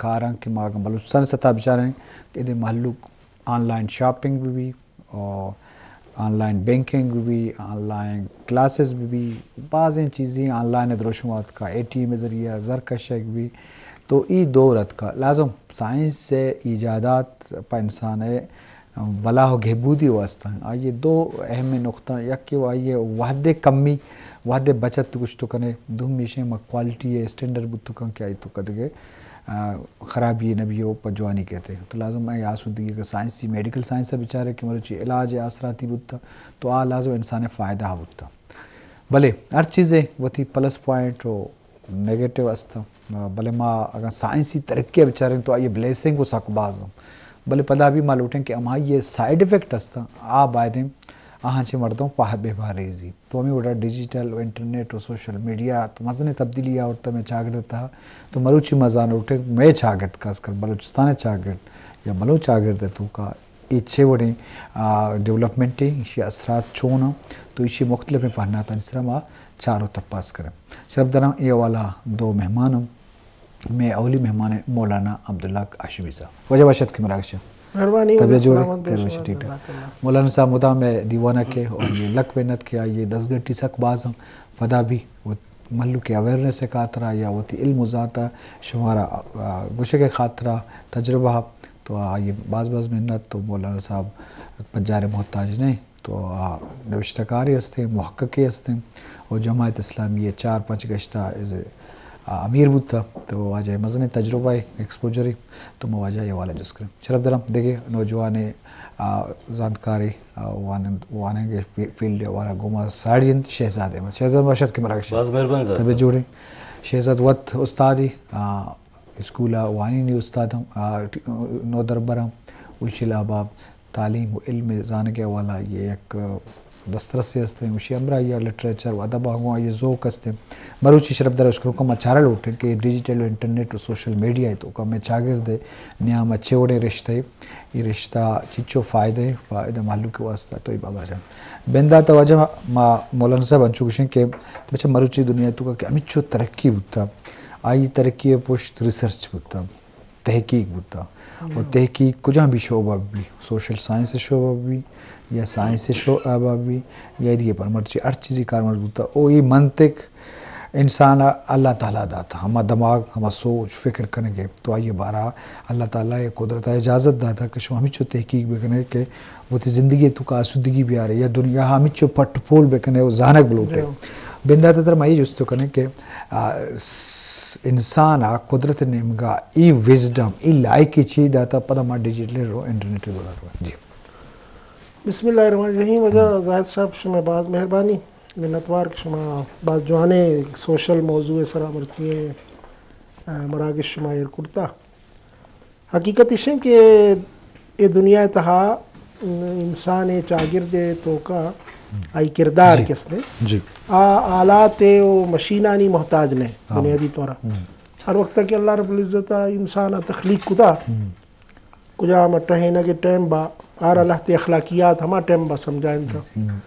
کاراں کہ ما اگاں بلوچستان سطح بچاریں کہ ادے مہلوک آن لائن شاپنگ بہ بی، اور آن لائن بینکنگ بہ بی، آن لائن کلاسز بہ بی، بازیں چیزیں آن لائن دروشم آتکا، اے ٹی ایم ذریعہ زر کشگ بہ بی۔ تو ای دور اتکا، لازم سائنس ایجادات پہ انسان بلاہ و گہبودی واسطہ آئی دو اہم نقطہ، یکے و آئی وہد کمی، وہد بچت گوشتو کنے، دومی شے ما کوالٹی اسٹینڈرڈ بوتو کن کہ آئی تو کدگے آ، خرابی نبی و پہ جوانی کہتے۔ تو لازم اے آسودگی کہ سائنسی، میڈیکل سائنس بچارے کہ مروچی علاج آسراتی بوتا، تو آ لازم انسان فائدہ بوتا۔ بلے ہر چیزے وتی پلس پوائنٹ و نیگیٹو است۔ بلے ما اگر سائنسی ترقی بچاریں تو آئی بلیسنگ و سک باز ہم۔ بلے پدا بھی ما لوٹیں کہ ہمائی سائیڈ افیکٹ است، آ بایدیں آہاں چہ مردم پہ بہ بھاریزی۔ تو ہمے وڑا ڈیجیٹل و انٹرنیٹ و سوشل میڈیا تو مزنیں تبدیلی آورتا مئے چاگرد تہا۔ تو مروچی ما زانوٹیں مئے چاگرد، خاص کر بلوچستان چاگرد یا بلوچ چاگرد توکا اے چے وڑیں، آ، ڈیولپمنٹ ایں، ایشی اثرات چون اں، تو ایشی مختلفیں پہناتانی سرا ما چار و تپاس کریں۔ شرف دراں اے حوالہ دو مہمان ہم مئے اولی مہمان مولانا عبدالحق ہاشمی صاحب۔ واجہ وش اتک کہ مراگش۔ مہربانی، طبیعت جوڑ ایں؟ سلامت بے شما، جزاک اللہ۔ مولانا صاحب مدام مئے دیوانہ کہ اور یہ لک محنت کہ آئی دزگٹی سک باز ہم، پدا بھی وہ مہلوک اویئرنس خاطرا یا وتی علم و زانتا شمارا، آ، گوشگ خاطرا تجربہ، تو آئی باز باز محنت۔ تو مولانا صاحب پجار محتاج نہیں۔ تو آ نوشتہ کارے ہستیں، محققے ہستیں، اور جماعت اسلامی چار پنچ گشتہ از، آ، امیر بوتا، تو واجہ مزنیں تجربہ ایں، ایکسپوجر ایں، تو ما واجہ یہ حوالہ جست کریں۔ شرف دراں دگہ نوجوان، آ، زانتکارے، آ، وانند-، وانگ فی-، فیلڈ والا گوما ساڑی انت شہزاد احمد۔ شہزاد وش اتک کہ مراگش۔ باز مہربانی زاہد طبیعت صاحب۔ جوڑ ایں؟ شہزاد وت استادے، آ، اسکول ء وانینی استاد ہم، آ، ٹی-، نودربر ہم، وشی لابا تعلیم و علم زانگ ء حوالہ یہ یک دسترسے است، وشی ہمراہی ء لٹریچر و ادب ء گوں آئی ذوق است۔ مروچی شرف دار اشکروکا ما چارہ لوٹیں کہ ڈیجیٹل و انٹرنیٹ و سوشل میڈیا ء توکا مئے چاگرد ء نیام ء چے وڑیں رشتہ ء، یہ رشتہ چچو فائدہ ء، فائدہ مہلوک ء واسطہ تو یہ بابا جان۔ بندات ء واجہ ما مولانا صاحب انچو گوشیں کہ بچہ مروچی دنیا ء توکا کہ ہمچو ترقی بوتا، آئی ترقی ء پشت ریسرچ بوتا، تحقیق بوتا۔ و تحقیق کجام بھی شعبہ بھی، سوشل سائنس شعبہ بھی یا سائنس شعبہ بھی یا دیگہ پر مرچی ہر چیزی کارمرز بوتا۔ او یہ منطق انسان ء اللہ تعالیٰ داتا، ہما دماغ، ہما سوچ، فکر کنگے، تو آئی بارہ اللہ تعالیٰ ء قدرت ء اجازت داتا کہ شما ہمچو تحقیق بکنے کہ وتی زندگی ء توکا آسودگی بیارے یا دنیا ء ہمچو پٹ پول بکنے و زانگ بلوٹے۔ بندات ء ترا ما اے جستو کنیں کہ، آ، س-، انسان ء قدرت ء نیمگا ای وزڈم، ای لائقی چی داتا، پدا ما ڈیجیٹل رو، انٹرنیٹ رو رو۔ جی۔ بسم اللہ الرحمن الرحیم۔ واجہ زاہد صاحب، شما باز مہربانی، منتوار کہ شما باز جوانیں سوشل موضوع سرا مرچی، آ، مراگش شما ایر کرتا۔ حقیقت ایش انت کہ اے دنیا ء تہا انسان ء چاگرد ء توکا آئی کردار جی۔ کہ است انت، جی۔ آ آلات ء و مشینانی محتاج نہ انت ہاں۔ بنیادی طور ء۔ ہم۔ ہر وقت کہ اللہ رب العزت ء انسان ء تخلیق کتا، ہم۔ کجام ٹہینگ ء ٹائم با آرا لہتے اخلاقیات ہما ٹائم با سمجھائینتا، ہم۔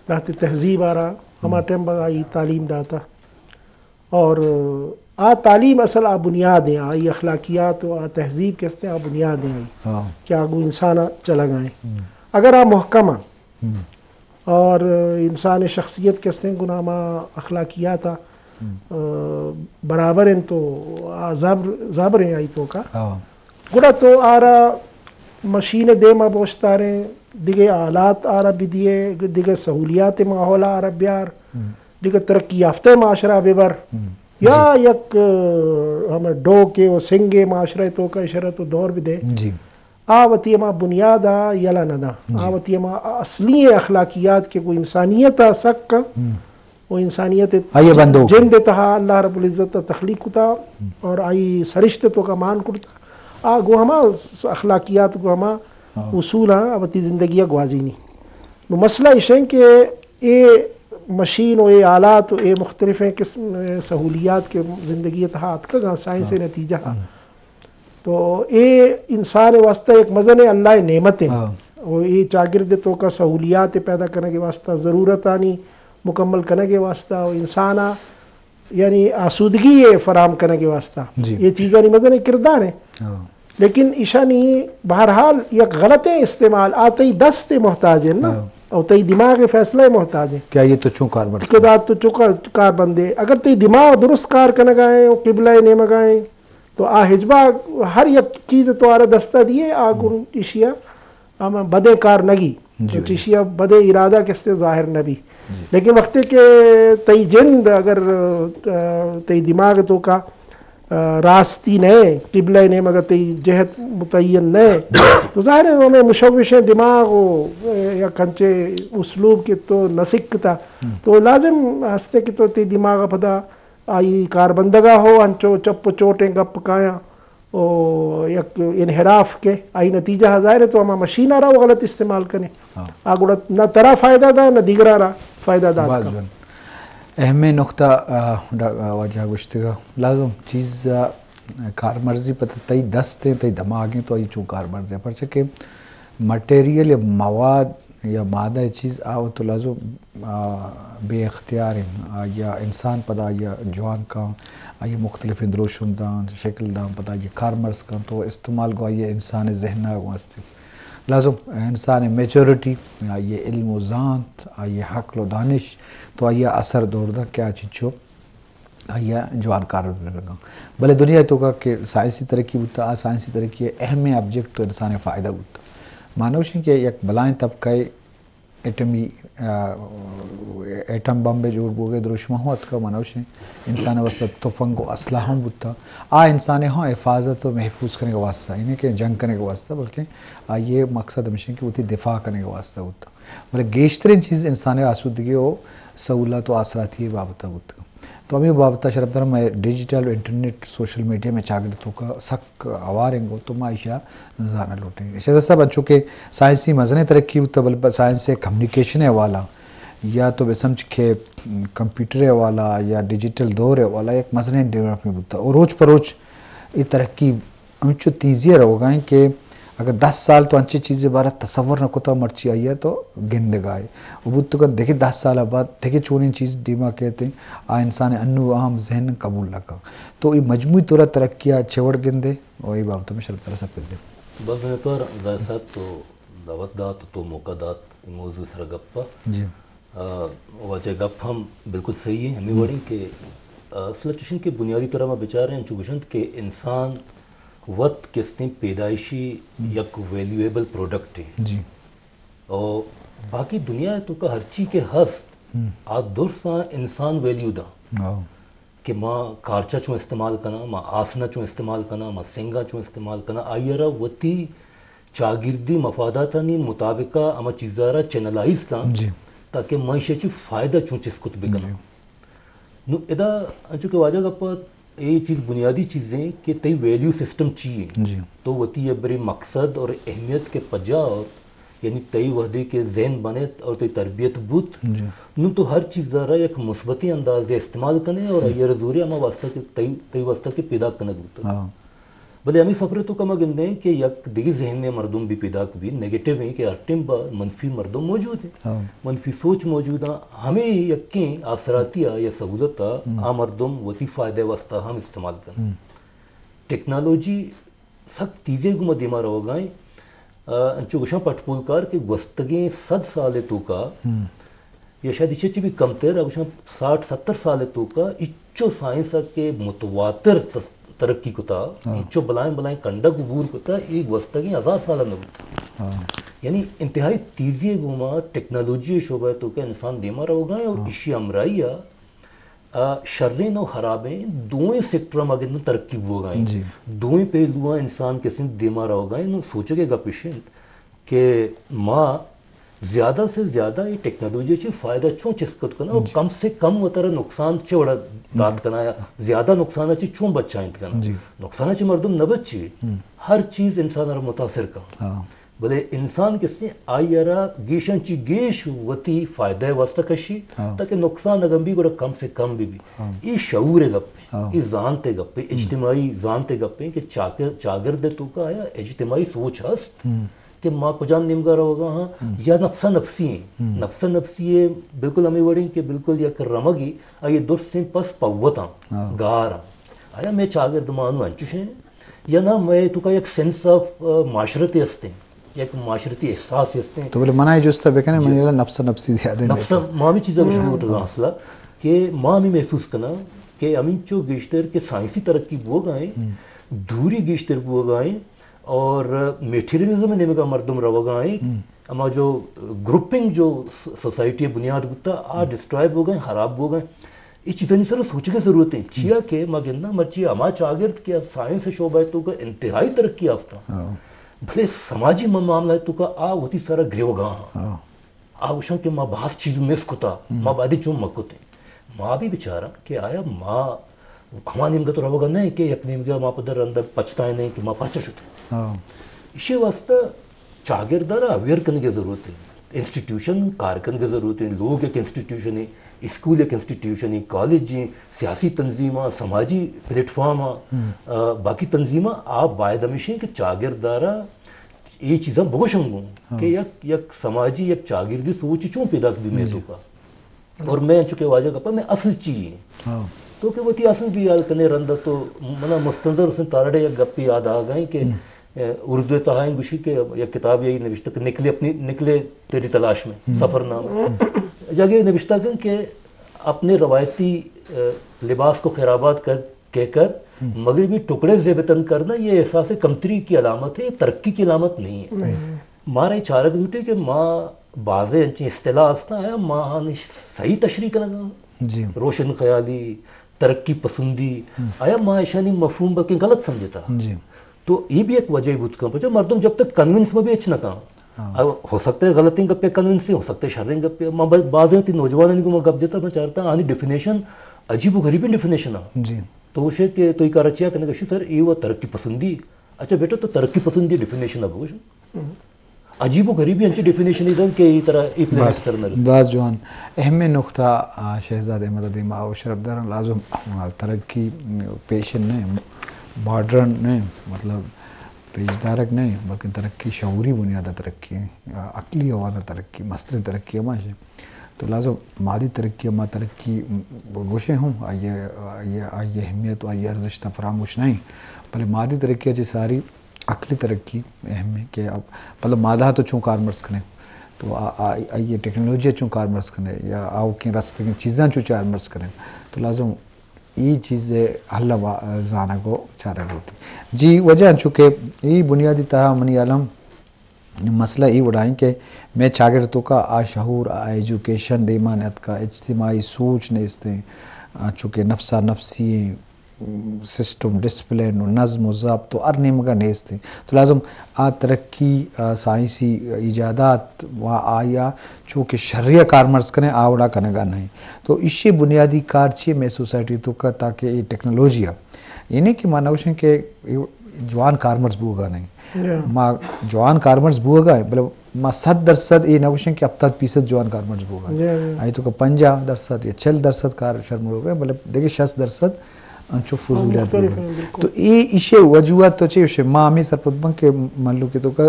لہتے تہذیب آرا ہما ہم۔ ٹائم با آئی تعلیم داتا۔ اور آ تعلیم اصل آ بنیاد ہیں، آئی اخلاقیات و آ تہذیب کہ است ہیں، آ بنیاد ہیں آئی ہاں۔ کہ آ گوں انسان چلگ آئیں۔ ہم۔ اگر آ محکم ہیں ہم۔ اور انسان شخصیت کہ است ہیں گنا ہما اخلاقیات آ، ہم۔ آ، برابر ہیں تو آ زبر، زبر ہیں آئی توکا۔ ہاں۔ گڑا تو آرا مشین دیما بوشتاریں، دگہ آلات آرا بدیے، دگہ سہولیات ماحول آرا بیار، ہم۔ دگہ ترقی یافتہ معاشرہ ببر۔ ہم۔ یا جی۔ یک، آ، ہمے ڈوکے و سنگے معاشرہ توکا اشرا تو دور بدے۔ جی۔ آ وتی ہما بنیاد آ یلہ نہ داں۔ جی۔ آ وتی ہما اصلی اخلاقیات کہ گوں انسانیت آ سک ہم۔ و انسانیت آئی بندوک۔ جند تہا اللہ رب العزت تخلیق کتا ہم۔ اور آئی سرشت توکا مان کرتا۔ آ گوں ہما اخلاقیات گوں ہما ہاں۔ اصول آ وتی زندگی گوازینی۔ نو مسئلہ ایش ہیں کہ اے مشین و اے آلات و اے مختلفیں قسم سہولیات کہ زندگی تہا آتکگاں سائنس ہاں۔ نتیجہ ہاں۔ ہم۔ تو اے انسان واسطہ یک مزن اللہ نعمت ہیں۔ ہاں۔ و اے چاگرد توکا سہولیات پیدا کرنے کے واسطہ، ضرورتانی مکمل کرنے کے واسطہ و انسان یعنی آسودگی فراہم کرنے کے واسطہ جی۔ یہ چیزانی مزن کردار ہیں۔ ہاں۔ لیکن ایشانی بہرحال یک غلطیں استعمال، آ تئی دست محتاج ہے نا، ہاں۔ اور تئی دماغ فیصلہ محتاج ہے۔ کیا یہ تو چون کار بند کہ دات تو چون کار بندے۔ اگر تئی دماغ درست کار کنگا ہے اور قبلہ نیمگا ہے، تو آ ہچبا ہر یک چیز تو آرا دستا دیے، آ گن ایشیا ہم بدیں کار نگی۔ جی، تو جی۔ ایشیا بدیں ارادہ کستے ظاہر نبی۔ جی۔ لیکن وقتی کہ تئی جند اگر، آ، تئی دماغ توکا، آ، راستی نئے، قبلہ نیمگا تئی جہت متعین نئے، تو ظاہر ہے ہمیں مشوشیں دماغ و، آ، یا کنچے اسلوب کہ تو نہ سکتا، ہم۔ تو لازم ہستے کہ تو تئی دماغ پدا آئی کاربندگا ہو، انچو چپ و چوٹیں گپ کایاں، او یک انحراف کے، آئی نتیجہ ظاہر ہے تو ہما مشین آ رہا وہ غلط استعمال کنے۔ ہاں۔ آ گڑا نہ ترا فائدہ دا، نہ دیگرا را فائدہ دا۔ باز جوان۔ اہمیں نقطہ، آ، ڈا-، آ، واجہ گوشتگا۔ لازم چیز، آ، کارمرزی پتہ تئی دست ہیں، تئی دماغ ہیں، تو آئی چون کارمرز ہے۔ پرچہ کہ مٹیریل یا مواد یا مادہ چیز آ تو لازم، آ، بے اختیار ہیں، آ، یا انسان پدا یا جوان کن، آئی مختلف دروشم دان، شکل دان، پدا یہ کارمرز کن، تو استعمال گو آئی انسان ذہن گو است۔ لازم انسان میچورٹی، آئی علم و زانت، آئی عقل و دانش، تو آئی اثر دور دا کیا چیچو آئی جوان کار بہ بگاں۔ بلے دنیا توکا کہ سائنسی ترقی بوتا، آ سائنسی ترقی اہمیں آبجیکٹ تو انسان فائدہ بوتا۔ معنی وشیں کہ یک بلائیں طبقہ ایٹمی، آ، ایٹم بمب جوڑ بوگے دروشمہ ہوں اتکا، معنی وشیں انسان واسطہ تفنگ و اسلحہ ہم بوتا۔ آ انسان ہاں حفاظت و محفوظ کرنے کے واسطہ، یعنی کہ جنگ کرنے کے واسطہ، بلکہ آ یہ مقصد ہمیشہ کہ وتی دفاع کرنے کے واسطہ بوتا۔ بلے گیشترین چیز انسان آسودگی و سہولت و آسراتی بابت بوتا۔ تو ہمیں بابت شرف دارم، میں ڈیجیٹل و انٹرنیٹ، سوشل میڈیا میں چاگرد توکا سک ہوار انگو، تو ما ایشا زانا لوٹیں۔ شہزاد صاحب، انچو کہ سائنسی مزنیں ترقی بوتا، بل سائنس کمیونیکیشن حوالہ یا تو بہ سمجھ کہ کمپیوٹر حوالہ یا ڈیجیٹل دور حوالہ یک مزنیں ڈیولپمنٹ بوتا۔ اور روچ پر روچ یہ ترقی ہمچو تیزی روگا ہیں کہ اگر دس سال تو انچے چیزے بارہ تصور نہ کتا، مرچی آئی تو گندگا ہے۔ و بوت تو کہ دیکھے دس سال بعد دیکھے چونیں چیز دیما کہتے ہیں، آ انسان انو اہم ذہن قبول نہ کن۔ تو یہ مجموعی طور ترقی چہ وڑ گندے اور یہ بابت میں شرط طرح سب دے۔ بس منتوار زاہد صاحب تو دعوت دات، تو موقع دات، موضوع سر گپا۔ جی۔ آ، واجہ گپ ہم بالکل صحیح ہے، ہمیں وڑیں کہ، آ، اصل چشن کہ بنیادی طور ما بچار ہیں، چو گوشنت کہ انسان وت کستیں پیدائشی یک ویلیویبل پروڈکٹ ہے۔ جی۔ اور باقی دنیا توکا ہرچی کہ ہست، آ درساں انسان ویلیو دا۔ کہ ما کارچہ چون استعمال کناں، ما آسنہ چون استعمال کناں، ما سنگاں چون استعمال کناں، آئی ء را وتی چاگردی مفاداتانی مطابق ء ہما چیزا را چینلائز کن، جی۔ تاکہ ما ایشی چی فائدہ چون چست کت بکناں۔ جی۔ نو ادا انچو کہ واجہ گپ ات، اے چیز بنیادی چیزیں کہ تئی ویلیو سسٹم چی ہے؟ جی۔ تو وتی ابری مقصد اور اہمیت کے پجا اور یعنی تئی وہدے کہ ذہن بنت اور تئی تربیت بوت، جی۔ نوں تو ہر چیز ء را یک مثبتیں اندازے استعمال کنے اور آئی ء را زورے ہما واسطہ کہ تئی، تئی واسطہ کہ پیدا کنگ بوت۔ ہاں۔ بلے ہمیں سفر تو کما گندیں کہ یک دگہ ذہن ء مردم بھی پیدا بی، نیگیٹو ہیں کہ ہر ٹائم با منفی مردم موجود ہیں، ہاں۔ منفی سوچ موجود ہیں، ہمیں یکیں آسراتی ء یا سہولت ء ہم۔ آ مردم وتی فائدہ واسطہ ہم استعمال کن۔ ہم۔ ٹیکنالوجی سک تیزی گوما دیما روگا ایں۔ آ، انچو گوشاں پٹ پولکار کہ گوستگیں صد سال ء توکا، ہم۔ یا شاید ایشی چی بھی کمتر، آ گوشاں ساٹھ ستر سال ء توکا، اچو سائنس ء کہ متواتر تس-، ترقی کتا، ہاں۔ اچو بلائیں بلائیں کنڈگ عبور کتا، اے گوستگیں ہزار سال ء نہ بوتا۔ ہاں۔ یعنی انتہائی تیزی گوما ٹیکنالوجی شعبہ ء توکا انسان دیما روگا ایں اور ہاں۔ اشی ہمراہی ء آ، شریں و خرابیں دوئیں سیکٹر ما گندن ترقی بوگا ایں۔ جی۔ دوئیں پہلوآں انسان کسیں دیما روگا ایں۔ نوں سوچگ ء گپ اش انت کہ ما زیادہ سے زیادہ اے ٹیکنالوجی چی فائدہ چون چست کت کناں اور جی۔ کم سے کم وترا نقصان چے وڑا دات جی۔ کناں یا زیادہ نقصان چی چون بچائینت کناں۔ جی۔ نقصان چی مردم نہ بچی، ہم۔ ہر چیز انسان را متاثر کن۔ ہاں۔ بلے انسان کسیں آئی ء را گیشاں چی گیش وتی فائدہ ء واسطہ کشی، ہاں۔ تاکہ نقصان اگن بی گڑا کم سے کم بی بی۔ ہاں۔ اے شعور ء گپ ہے، ہاں۔ اے زانت ء گپ ہے، ہم۔ اجتماعی زانت ء گپ ہے کہ چاکر-، چاگرد ء توکا آیا اجتماعی سوچ ہست ہم۔ کہ ما کجام نیمگا روگا ہاں ہم۔ یا نفس نفسی ہیں۔ ہم۔ نفس نفسی ہے بالکل ہمیں وڑیں کہ بالکل یک رمگی آئی درستیں پس پوتاں، ہاں۔ گاراں۔ آیا میں چاگرد مانو انچوش ہیں یا نہ مئے توکا یک سینس آف معاشرت ہستیں، یک معاشرتی احساس ہستیں۔ تو بلے منا یہ جستا بکنے، منی نفس نفسی زیادہ نفس۔ ما ہمیں چیزا شروع ہوتا اصلا کہ ما ہمیں محسوس کنا کہ ہمینچو گیشتر کہ سائنسی ترقی بوگا ہیں، دوری گیشتر بوگا ہیں، اور میٹیریلزم نیمگا مردم روگا ہیں، اما جو گروپنگ جو سوسائٹی بنیاد بوتا، آ ڈسٹرائے بوگا ہیں، خراب بوگا ہیں۔ اے چیزانی سر سوچگ ضرورت ہیں۔ چیا کہ ما گنداں مرچی ہما چاگرد کہ سائنس شعبہ توکا انتہائی ترقی یافتہ، بلے سماجی معاملہ توکا آ وتی سر گریوگا ہاں۔ آ گوشاں کہ ما باز چیز مس کتا، ما باید چون مکتیں۔ ما بھی بچاراں کہ آیا ما ہما نیمگا تو روگا نہیں کہ یک نیمگا ما پدر اندر پچھتائیں نہیں کہ ما پرچہ شتیں۔ ایشی واسطہ چاگردارا اویئر کنگے ضرورت ہے، انسٹیٹیوشن کار کنگے ضرورت ہے، لوگ یک انسٹیٹیوشن ہے، اسکول یک انسٹیٹیوشن ہے، کالج ہیں، سیاسی تنظیماں، سماجی پلیٹ فارم، باقی تنظیماں، آپ باید ہمیشہ کہ چاگردارا اے چیزاں بگوشنگوں کہ یک یک سماجی، یک چاگردی سوچ چون پیدا بی میں توکا۔ اور میں انچو کہ واجہ گپا میں اصل چی ہیں۔ تو کہ وتی اصل بھی یاد کنے رند تو منا مستنظر حسین تارڑے یک گپی یاد آ گئے کہ اردو تہا ہیں گوشی کہ یک کتاب یہی نوشتہ کہ نکلے اپنی، نکلے تیری تلاش میں، سفر نامہ۔ جگہ نوشتہ کن کہ اپنے روایتی لباس کو خیر آباد کر کہہ کر مغربی ٹکڑے زیب تن کرنا یہ احساس کمتری کی علامت ہے، یہ ترقی کی علامت نہیں ہے۔ مارا یہ چارگ لوٹے کہ ما بازے انچیں اصطلاح ہستاں، آیا ما آنی صحیح تشریح کنگا؟ روشن خیالی، ترقی پسندی، آیا ما ایشانی مفہوم بلکہ غلط سمجھتا؟ تو یہ بھی ایک وجہ بوت کن، پچا مردم جب تک کنونس میں بھی اچ نہ کن۔ ہو سکتا ہے غلطیں گپے کنونسیں، ہو سکتا ہے شریں گپے۔ ما بازیں تی نوجوانانی کو ما گپ جتا، میں چارتا آنی ڈیفینیشن عجیب و غریبیں ڈیفینیشن ہے۔ تو اسے کہ تو یہ کار اچھا کنے گشی سر، یہ وہ ترقی پسندی۔ اچھا بیٹا، تو ترقی پسندی ڈیفینیشن اب ہو۔ عجیب و غریبی انچی ڈیفینیشن ادن کہ یہ طرح ایک بس، سر نہ رسے۔ بس جوان۔ اہم نقطہ، آ، شہزاد احمد دیما او شرف دارن لازم، آ، ترقی پیشن نہیں، ماڈرن نہیں، مطلب پیش دارگ نہیں، بلکہ ترقی شعوری بنیاد ترقی، آ، عقلی حوالہ ترقی، مسئلہ ترقی ہماشے۔ تو لازم مادی ترقی، ما ترقی گوشے ہوں، آئی، آئی، آئی اہمیت و آئی ارزشت فراموش نہیں، بلے مادی ترقی چہ ساری عقلی ترقی اہم ہے کہ اب مطلب مادہ تو چون کارمرز کنے، تو آ، آ، آئی ٹیکنالوجی چون کارمرز کنے یا آوکیں رستگیں چیزاں چون کارمرز کنے، تو لازم ای چیز حل زانگ و چارگ لوٹی۔ جی وجہ چونکہ ای بنیادی طرح منی علم مسئلہ ای وڑائیں کہ میں چاگرد توکا آ شعور، آ ایجوکیشن دیما نیتکا، اجتماعی سوچ نیستیں، آ چونکہ نفسا نفسی سسٹم، ڈسپلن و نظم و ضبط و ہر نیمگا نیستیں۔ تو لازم آ ترقی، آ سائنسی ایجادات و آیا چونکہ شریا کارمرز کنے، آ وڑا کنگا نہیں۔ تو اشی بنیادی کار چیے میں سوسائٹی توکا تاکہ یہ ٹیکنالوجی ہے، یعنی کہ ما نوشیں کہ جوان کارمرز بوگا نہیں۔ ما جوان کارمرز بوگا ہیں، بلے ما صد درصد اے نہ گوشیں کہ ہپتاد فیصد جوان کارمرز بوگا ہیں۔ آئی توکا پنجاہ درصد یا چل درصد کار شرمرز بوگا ہیں، بلے دیگہ شصت درصد انچو فضولیات بوگا ہیں۔ تو اے ایشی وجوہات تو چے گوشے؟ ما ہمیں سرپد بن کہ ملوک توکا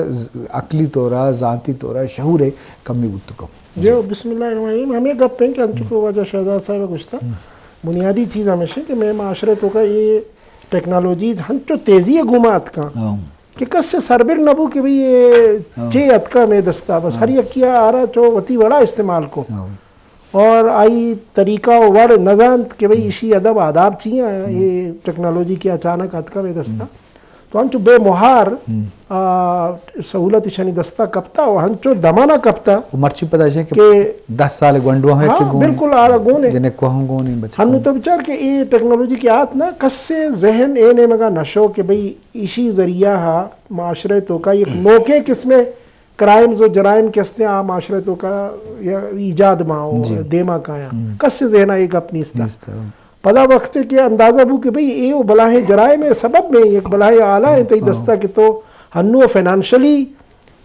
عقلی طورا، ذاتی طورا، شعور کمی بوت کم۔ جی، بسم اللہ الرحمن الرحیم۔ ہمیں گپ ہیں کہ انچو کہ واجہ شہزاد صاحب گوشتا، بنیادی چیز ہمیشہ کہ میں معاشرے توکا یہ ٹیکنالوجیز ہنچو تیزی گوما اتکاں کہ کس سے سربر نہ بو کہ بھئی یہ چے اتکا میں دستا، بس ہر یکی آرا چو وتی وڑا استعمال کو۔ اور آئی طریقہ و وڑ نزانت کہ بھئی اشی ادب آداب چی ہیں، یہ ٹیکنالوجی کہ اچانک اتکا میں دستا۔ تو انچو بے مہار، آ، سہولت اشانی دستا کپتا و ہنچو دمانا کپتا۔ و مرچی پدا ایشیں کہ کہ دس سال گونڈو ہیں ہاں، کہ گون، بالکل آرا گون ہے۔ جنہیں کوہن گون ہیں بچ ہنو تو بچار کہ اے ٹیکنالوجی کے آت نا، کس سے ذہن اے نیمگا نشو کہ بھئی ایشی ذریعہ ہا معاشرے توکا ایک نوکے قسم کرائمز و جرائم کہ ہستے آ معاشرے توکا یا ایجاد ما و جی۔ دیما کایا۔ کس سے ذہن اے گپ نیستا۔ نیستا۔ پدا وقت کہ اندازہ بو کہ بھئی اے و بلاہیں جرائم سبب میں، یک بلاہیں آلہ ہیں تئی دستا کہ تو ہنو فنانشلی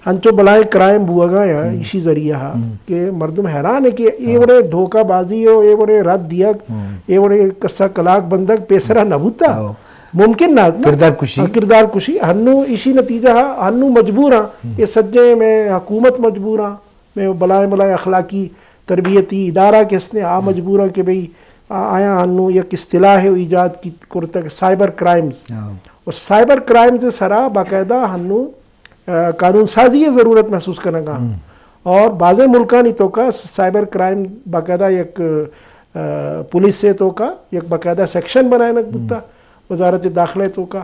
ہنچو بلاہیں کرائم بوگا یا ایشی ذریعہ ہا کہ مردم حیران ہے کہ اے وڑے دھوکہ بازی و اے وڑے رد دیگ، اے وڑے قصہ کلاک بندگ پیسرا نہ بوتا۔ ممکن نہ اتنا۔ کردار کشی۔ ہاں، کردار کشی۔ ہنو ایشی نتیجہ ہا، ہنو مجبوراں۔ یہ سجے میں حکومت مجبوراں۔ میں بلائیں بلائیں اخلاقی تربیتی ادارہ کہ ہستے آ مجبوراں کہ بھئی آ-، آیاں ہنو یک اصطلاح ایجاد کی کرتگ، سائبر کرائمز۔ ہاں۔ اور سائبر کرائمز سرا باقاعدہ ہنو، آ، قانون سازی ضرورت محسوس کنگا۔ ہم۔ اور بعض ملکانی توکا سائبر کرائم باقاعدہ یک، آ، پولیس سے توکا یک باقاعدہ سیکشن بنائنگ بوتا، وزارت داخلہ توکا۔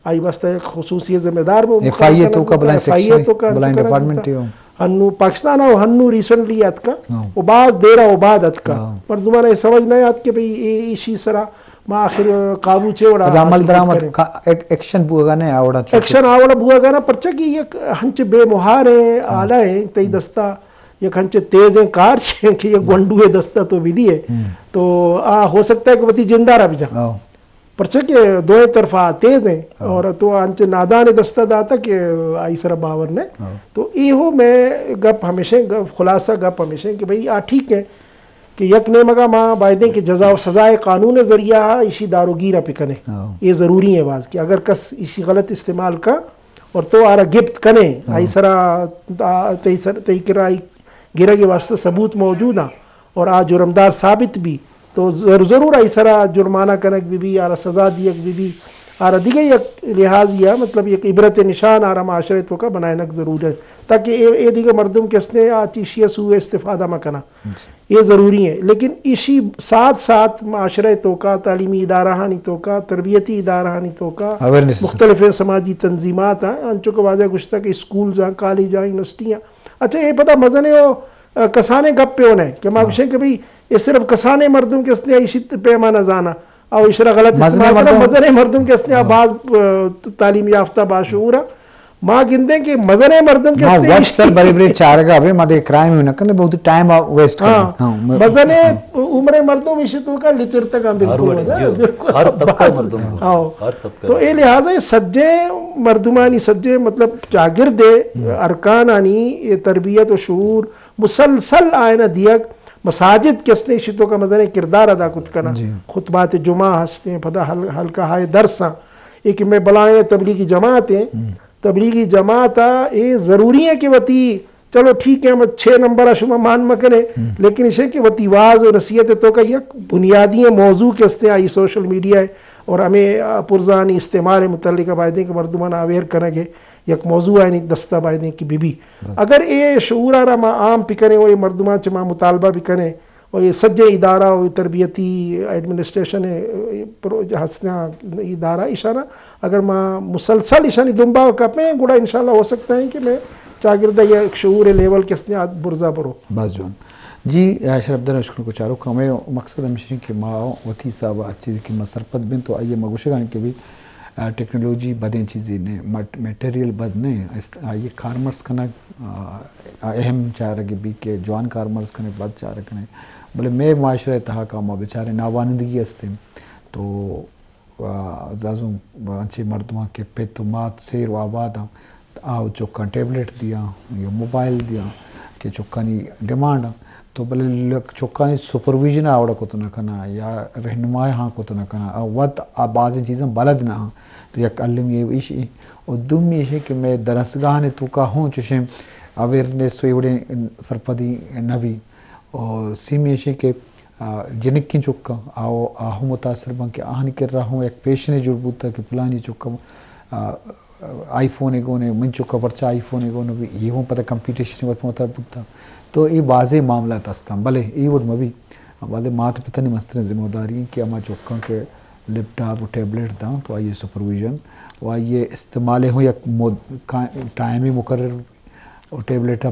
آئی واسطہ یک خصوصی ذمہ دار بو، ایف آئی اے مقرر توکا کنگ بلائیں بوتا، ایف آئی اے سیکشن، توکا بلائیں انچو کنگ ڈپارٹمنٹ بوتا۔ ہنو پاکستان او ہنو ریسنٹلی اتکا، ہاں۔ او باز دیر او بعد اتکا۔ ہاں۔ مردمان اے سمجھ نہ آت کہ بھئی اے ایشی سرا ما آخر قابو چے وڑا پدا عمل حاصل درآمد کریں۔ کا-، ایک-، ایکشن بوگا نہ آوڑا چونکہ ایکشن آوڑا بوگا نہ، پرچہ کہ یک ہنچ بے مہار ہے، ہاں۔ آلہ ہے، تئی دستا یک ہنچ تیز ہیں کار کہ یک گونڈو ہے دستا تو بھی دی ہے۔ ہم۔ تو آ ہو سکتا ہے کہ وتی جندارا بھی جا۔ ہاں۔ پرچہ کہ دوئیں طرفا تیز ہیں، ہاں۔ اور تو انچ نادان دستہ داتا کہ آئی سر باور نے۔ ہاں۔ تو ایہو میں گپ ہمیشہ، گپ، خلاصہ گپ ہمیشہ کہ بھئی آ ٹھیک ہے کہ یک نیمگا ما بایدیں کہ جزا و سزائے قانون ذریعہ ایشی داروگیر پہ کنے۔ ہاں۔ یہ ضروری ہے باز کہ اگر کس ایشی غلط استعمال کا اور تو آرا گپت کنے، ہاں۔ آئی سرا، آ، تئی سر، تئی کرا آئی گرگ واسطہ ثبوت موجود ہیں اور آ جرمدار ثابت بھی، تو ضر-، ضرور آئی سرا جرمانہ کنگ بی بی، آرا سزا دیگ بی بی، آرا دیگہ یک لحاظ یا مطلب یک عبرت نشان آرا معاشرے توکا بنائنگ ضرور ہے، تاکہ اے، اے دیگہ مردم کہ ہستیں آ چیشی سوء استفادہ مہ کنا۔ جی۔ یہ ضروری ہے، لیکن اسی ساتھ ساتھ معاشرے توکا، تعلیمی ادارہ ہانی توکا، تربیتی ادارہ ہانی توکا، اویئرنیس۔ مختلف سماجی تنظیمات ہیں، انچو کہ واضح گشتہ کہ اسکولز ہیں، کالج ہیں، یونیورسٹی ہیں۔ اچھا، یہ پتہ مزنے ہو، آ، کسانیں گپے ہونے کہ ما ہاں۔ گوشیں کہ بھئی، اے صرف کسانیں مردم کہ ہستیں ایشی پیما نہ زانا، او ایشرا غلط مزنیں استعمال کرا، مردم۔ مزنیں مردم کہ ہستیں آ ہاں۔ باز، آ، تعلیم یافتہ، باشعور آ۔ ما گندیں کہ مزنیں مردم کہ ما ہستیں وقت ایشی سر بری بری چارگا بے، ما دے کرائم نہ کنے، بہت ٹائم آ ویسٹ کرنے۔ ہاں۔ ہاں، میں مزنیں ہاں۔ عمر مردم ایشی توکا لترتگا ہر بالکل وڑے، ہوتا ہے، جی۔ بالکل۔ ہر طبقہ بس۔ مردم ہو، ہاں۔ ہر طبقہ تو اے مردم۔ لحاظ ہے سجے مردمانی سجے مطلب چاگرد ہم۔ ارکانانی یہ تربیت و شعور مسلسل آئینہ دیگ، مساجد کہ ہستیں ایشی توکا مزنیں کردار ادا کت کنا۔ جی۔ خطبات جمعہ ہستیں، پدا حل-، حلقہ ہائے درس ہیں۔ یہ کہ میں بلائیں تبلیغی جماعت ہیں، ہم۔ تبلیغی جماعت آ، اے ضروری ہے کہ وتی، چلو ٹھیک ہے، ہم چھ نمبر آ شما مان مکنے، ہم۔ لیکن اسے کہ وتی واز و نصیحت توکا یک بنیادی موضوع کہ ہستیں آئی سوشل میڈیا ہے اور ہمیں، آ، پرزانی استعمال متعلق بایدیں کہ مردمان اویئر کنگے۔ یک موضوع آئینی دستا بایدیں کہ بی بی۔ بلے۔ اگر اے شعور آرا ما عام پکنیں و اے مردمان چہ ما مطالبہ بکنیں و اے سجے ادارہ و تربیتی ایڈمنسٹریشن اے پرو-، ہستیاں ادارہ ایشانا اگر ما مسلسل ایشانی دنبا کپیں، گڑا انشاءاللہ ہو سکتا ہے کہ میں چاگردہ یک شعور لیول کہ ہستیاں برزا برو۔ بس جوان۔ جی، اشرف در اشکر کو چارو کا میں مقصد ہمیشہ کہ ما وتی حساب چیز کہ ما سرپد بن تو آئیے ما گوشگا کہ بھی آ، ٹیکنالوجی بدیں چیزے نہ، مٹ-، میٹیریل بد نہ، است-، آئی کارمرز کنگ، آ، آ، اہم چارگ بی کہ جوان کارمرز کنے، بد چارگ کنے۔ بلے مئے معاشرہ تہا کہ ما بچارے ناوانندگی استیں، تو، آ، زازوں انچے مردماں کہ پت و مات سیر و آباد آں، آ چکاں ٹیبلٹ دیاں یا موبائل دیاں کہ چکانی ڈیمانڈ آں۔ تو بلے لک-، چکانی سپرویژن آ وڑا کت نہ کناں یا رہنمائی ہاں کت نہ کناں، آ وت آ بازیں چیزاں بلد نہ آں۔ تو یک المی ایش ایں۔ و دومی ایش کہ مئے درسگاہانی توکا ہوں چوشیں اویئرنس و اے وڑیں سرپدی نہ بی۔ و سیمی ایش کہ، آ، جنکیں چکاں آ، آ ہوں متاثر باں کہ آہانی کرا ہوں یک پیشنے جوڑ بوتا کہ پلانی چکا، آ، آئی فون ء گون ء، من چکا پرچا آئی فون ء گون ء بی، اے ہوں پدا کمپیٹیشن ء وت مطلب بوتا۔ تو اے بازیں معاملات ہستاں، بلے اے وڑ مہ بی۔ بازیں مات پتانی مستریں ذمہ داری انت کہ ہما چکاں کہ لیپ ٹاپ و ٹیبلٹ داں تو آئی سپرویژن و آئی استعمال ہوں یک مد-، کا-، ٹائم مقرر و ٹیبلٹ